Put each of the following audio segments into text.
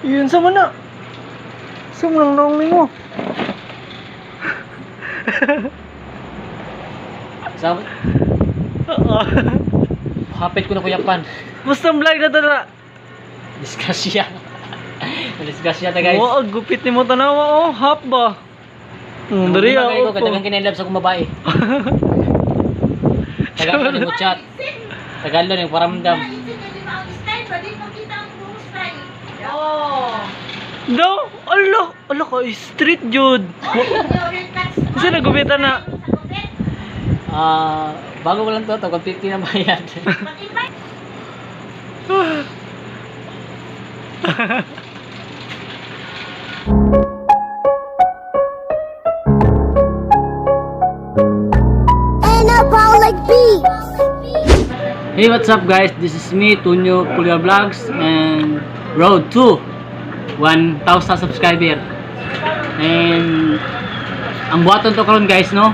Yun sa man na. Sa man ang naong nimo. Sa Oo. hapit ko na kuyapan. Basta ang vlog na tara. Disgrasya. Disgrasya ta, guys. Wa, ang gupit nimo tanawa oh, hap ba. Diri ah, ah. ko kay daghang kinainlove sa akong babae. Tagalog ni mo chat. Tagalog ni paramdam. Do, ala, ala ka street jud. Kasi nagupitan na. Ah, bago ko lang to, tag 50 na bayad. Anabolic beats. Hey, what's up, guys? This is me, Tunyo Pulya Vlogs, and road to 1,000 subscriber. And ang buhaton to karon, guys, no?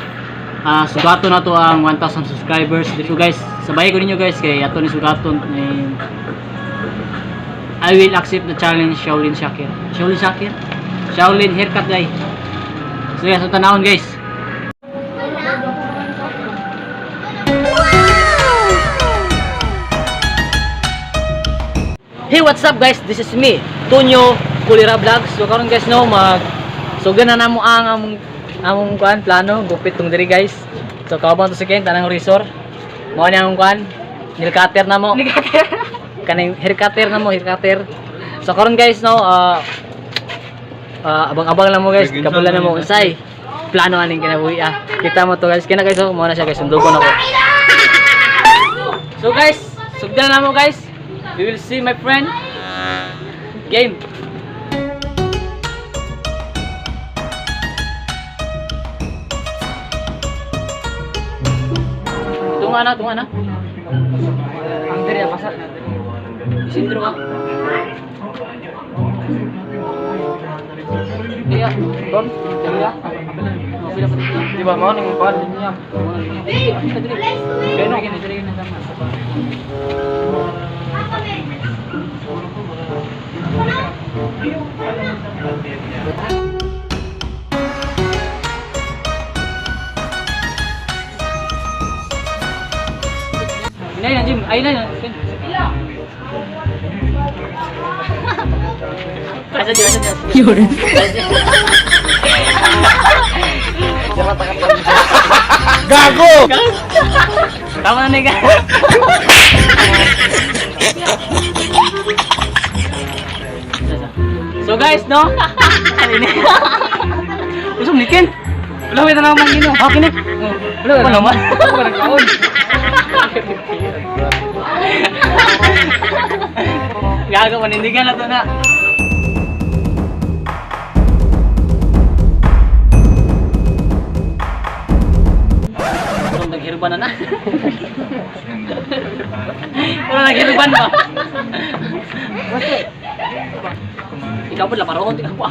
Ah, sugaton na to ang 1,000 subscribers. Dito, guys, sabay ko ninyo, guys, kay ato ni sugaton, and I will accept the challenge Shaolin Shakir. Shaolin Shakir? Shaolin haircut guy. So yeah, so tanawon, guys. Hey, what's up, guys? This is me, Tonyo Kulira Vlogs. So karon, guys, no, mag so gana na mo ang among among kuan plano gupit tong diri, guys. So kaubang to sa Ken tanang resort. Mao ni among kuan, nail cutter na mo. Nail cutter. Kaning hair cutter na mo, hair cutter. So karon, guys, no, abang-abang lang mo, guys, kabulan na mo unsay plano aning kinabuhi ah. Kita mo to, guys, kina, guys, oh, mao na siya, guys, sundugon ako. So guys, sugdan na mo, guys. We will see my friend. Game. Tunga na, tunga na. Ang diri pasa. Isindro ka. Iya, Bon, iya. Pila pa dito. di ba mao ning kuan niya? Kaya no, dili na tama. Inay na, Jim. Ay, inay na. Asa, Jim? Asa, Jim? Gago! Tama na, nigga. So guys, no? Usong nikin. Wala may tanaw man gino. Okay na. Wala Wala naman. Wala kaon. Gago, panindigan na to na. Parang naghirban na na. Parang naghirban ba? Ikaw po, laparoon, ikaw po.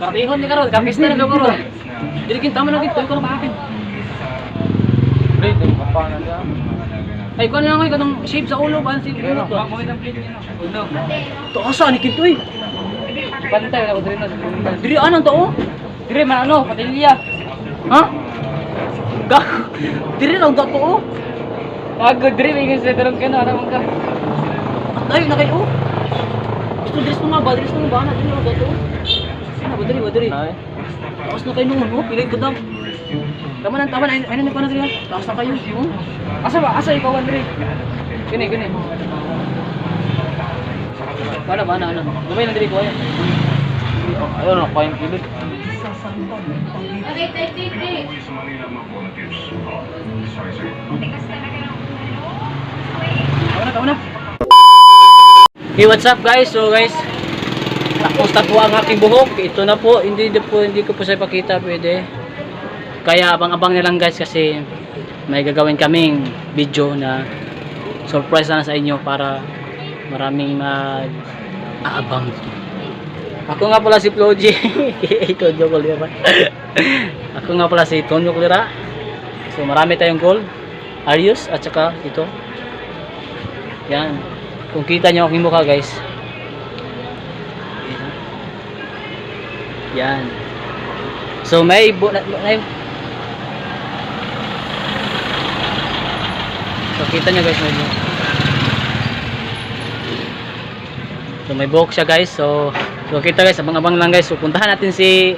Kartihon ni karon, kakista na karon. Dili kin tama na kin, tuyo ka na pa akin. Pre, di ba pa na siya? Ay, kuan lang ko kanang shape sa ulo ba? Shape sa ulo to. Mo nang plate niya. Uno. To asa ni kinto eh. Bantay na ko diri na. Diri anong to oh? Diri man ano, patilya. Ha? Ga. Diri na to oh. Ako diri may sa tarong kana ara man ka. Tayo na kayo oh. Gusto dress mo nga ba? Dress mo ba? Na diri na to. Ano ba diri ba diri? Taas na kayo noon oh, pilay ko dam. Tama na, tama na. Ay, ay, na diri. Ah. Taas na kayo. Oh. Asa ba? Asa ikaw diri? Kini kini. Wala ba na ano? Gamay lang diri ko ayo. Ayun na kain kilid. Tama na, tama na. Hey, what's up, guys? So guys, tapos na po ang aking buhok. Ito na po, hindi ko po sa ipakita pwede. Kaya abang-abang na lang, guys, kasi may gagawin kaming video na surprise na sa inyo para maraming mag-aabang. Ako nga pala si Flo G. Tonyo Colira. Ako nga pala si Tonyo Colira. So marami tayong gold. Arius at saka ito. Yan. Kung kita niyo aking mukha, guys. Yan. So may bu na, na, So kita nyo guys, may buhok. So may buhok siya guys. So kita guys, abang-abang lang guys. So puntahan natin si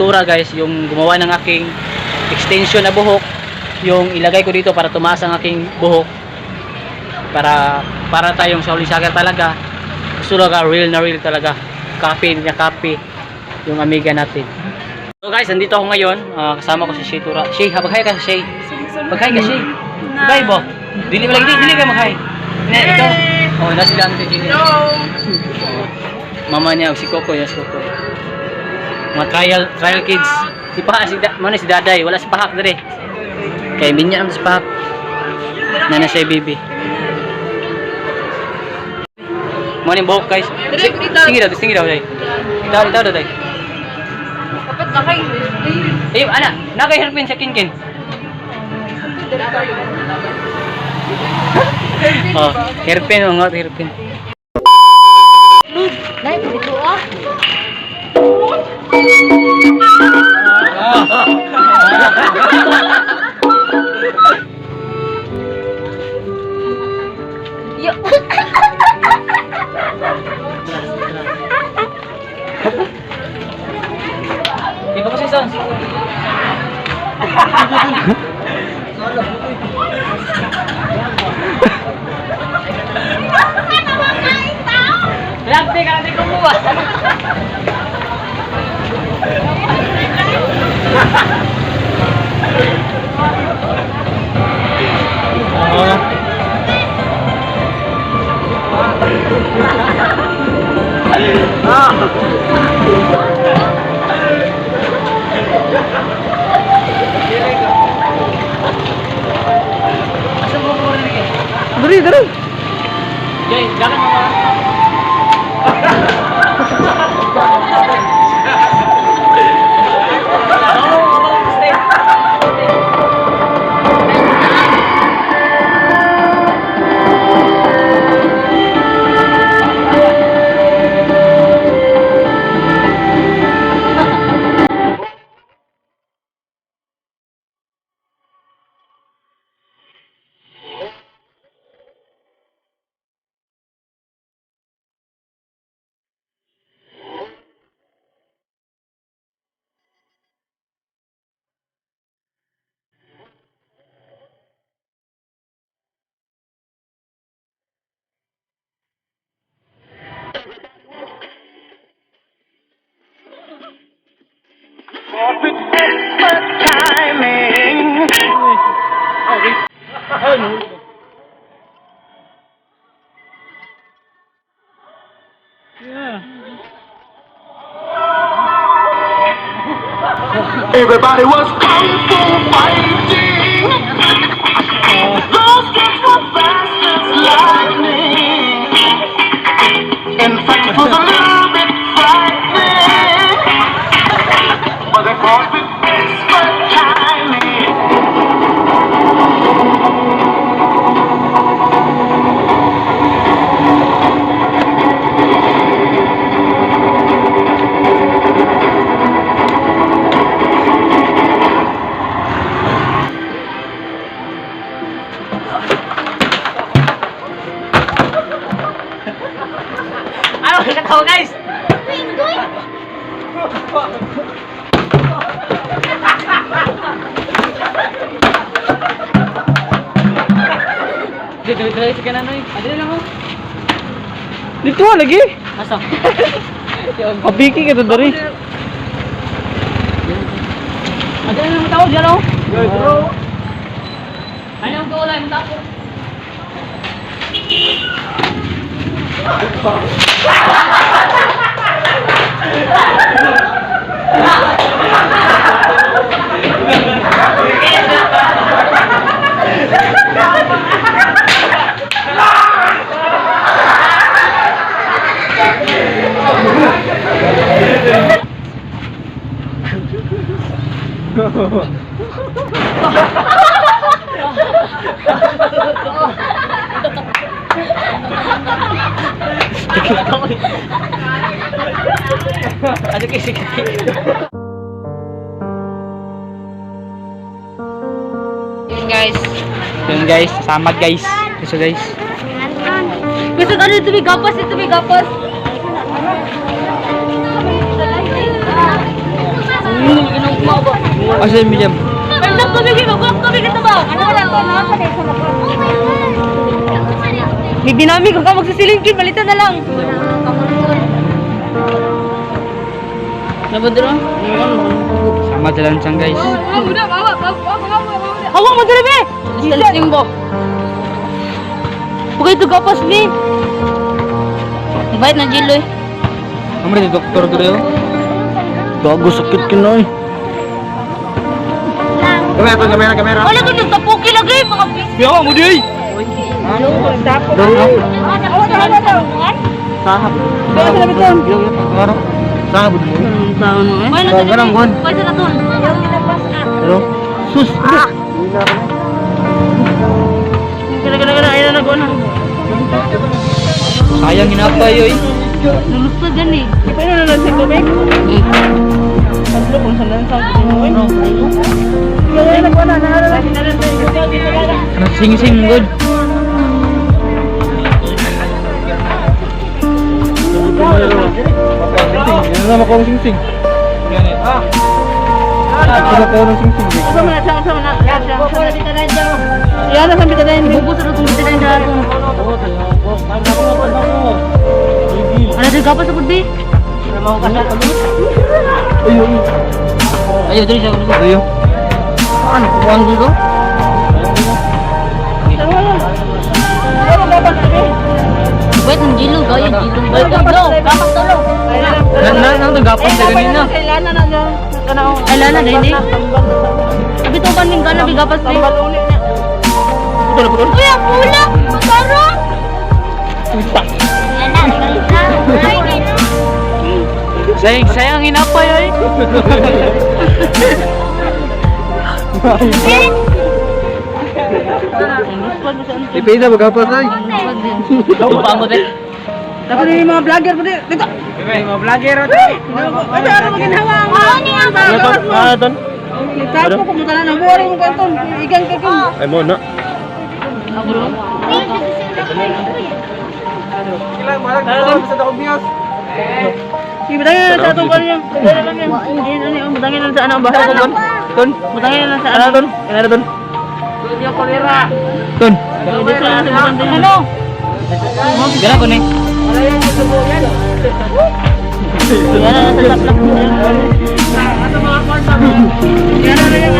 Tura guys, yung gumawa ng aking extension na buhok, yung ilagay ko dito para tumaas ang aking buhok. Para para tayong Shaolin Soccer talaga. Gusto talaga real na real talaga. Copy niya copy yung amiga natin. So guys, nandito ako ngayon. Kasama ko si Shay Tura. Shay, mag-hi ka Shay. Mag-hi ka Shay. Mag-hi bo. Dili ba lagi, dili ka mag-hi. Ne, ikaw. Oh, nasa sila ang Jenny. Mama niya, si Coco, yes Coco. Mga trial trial kids. Si Paha, si, da, muna si Daday, wala si Pahak dire. Kay minya naman si Pahak. Nana siya baby. Mo ni buhok guys. Tingi daw, day. Itaw, itaw daw, day. Dapat na kayo. Eh, ana, nakay hairpin sa kinkin. Oh, hairpin, mga hairpin. Nay, dito ah. Yo. Di ba kasi sounds? Lagte ka natin kumuha. Asa mo ko rin Dali, dali. Jay, dakan mo ba? Yeah. Everybody was kung fu fighting. Those kids were fast as lightning. In fact, it was a little bit frightening. But they fought with expert timing. Ano, nakatawa guys! Dito, dito, dito ka na, Noy. Ano lang mo? Dito ah, lagi. Asa? Pabiki ka to dali. Ano lang mo tao dyan, oh? Ano ang kaulay mo tao? Ano kay sige? Yun guys. Yun guys, samad guys. Gusto guys. Gusto ano ito may gapas, ito may gapas. Asa yung medium? Ay, lang tubig, magwag tubig ito ba? Ano wala to, no? May binami ko ka magsisilingkin, balitan na lang. Nabadro? Samad sa lansang guys. Hawak mo dali, be! Distancing mo. Pagka ito gapas, be. Bayad na Jiloy. Amre di doktor dito. Gago sakit kinoy. Kamera, kamera, kamera. Wala ko nung tapuki lagi, mga bis. Yo, mo di. Sahab. Sahab mo. Bayad na Ganang gon. Bayad na tol. Hello. Sus. Sayang hinapay oy. Lulustad gani. Sing-sing good. Yan na makuha sing-sing. Ah. Sila ko ng sing-sing. Bubus na itong bitay na ito. Ano din gapas sa pudi? Ayo diri sa gulo. Ayo. Ano kuan dito? Bayad ng Jilo, gaya Jilo. Bayad ng Jilo. Gapas tolo. Nan nan nan gapas sa ganina. Ay, lana din eh. Abi to ban gana bi gapas ni. Uy, ang pula! Masarap! Sayang sayang hinapay oy. Ipida magapas ay. Lupa mo din. Dapat yung mga vlogger pa dito. Mga vlogger. Ano ano maginhawa ang Ah, ton. Sapo ko mutana na buwari mo kanton. Igang ka kun. Ay mo na. Ibutangin na lang sa atong kanya. Butangin lang sa ano bahay ko kon. Ton. Butangin na lang sa ano. Ano ton? Ano ton? Ton. Ano? Gana ko ni. Yan na sa taplak. Yan na lang yan.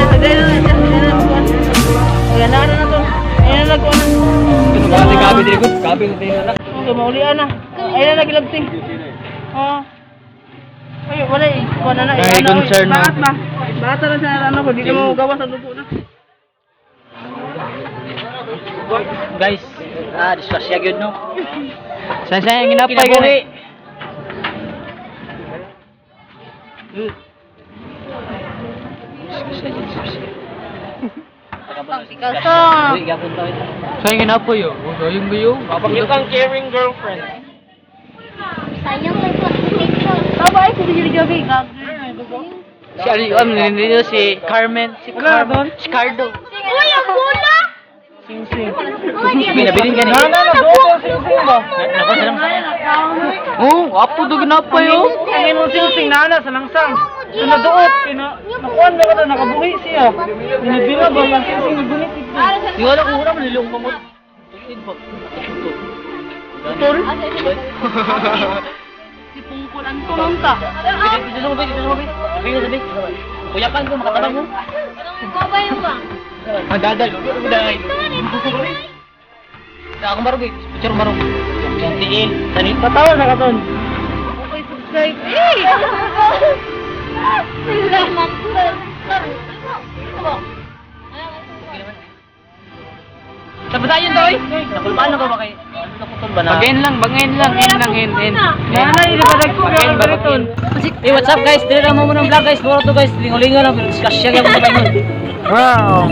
Yan na lang to. Yan na lang ko. Gabi gabi diri ko. Gabi diri na. Okay, maulian na. Ayun na nagilabting. Oh. Ay, wala eh. Kuha na na. Ay, Ano, concern na. Bakit ba? Bata na sa ano ko, di ka mo gawas sa dugo na. Guys, disgrasya gyud no. Sayang sayang hinapay gani. Kaso. Sayang hinapay yo. Sayang gayo. Yung kang caring girlfriend. Sayang kay picture. Baba ay sige gabi. Si ano ano nito si Carmen, si Carmen, si Cardo. Uy, ang pula! Sing-sing. Binabilin gani. Nako silang sa. Oh, apo do ginapay oh. Ang imong sing-sing na sa langsang. Sa naduot, kina nakuan na ka nakabuhi siya. Binabila ba lang sing-sing nagunit ito. Di wala ko wala manilong mamot. Tol. Si Pungkol Anton ta. Dito sa mabay, dito sa mabay. Sabi sabi. Kuyapan ko makatabang mo. Kobay mo ba? Ang dadal, dahil. Sa akong barog eh. Picture barog. Yung tiil. Sanin. Patawa sa katon. Okay, subscribe. Eh! Salamat. Sa padayon to eh. Nakulbaan na ba ba kay? Nakutol ba na? Bagayin lang, bagayin lang. En lang, en, en. Nanay, di ba nagko Bagayin ba, bagayin. Hey, what's up guys? Dili lang mo muna ang vlog guys. Mura to guys. Lingo-lingo lang. Pero discuss siya. Kaya mo. Wow.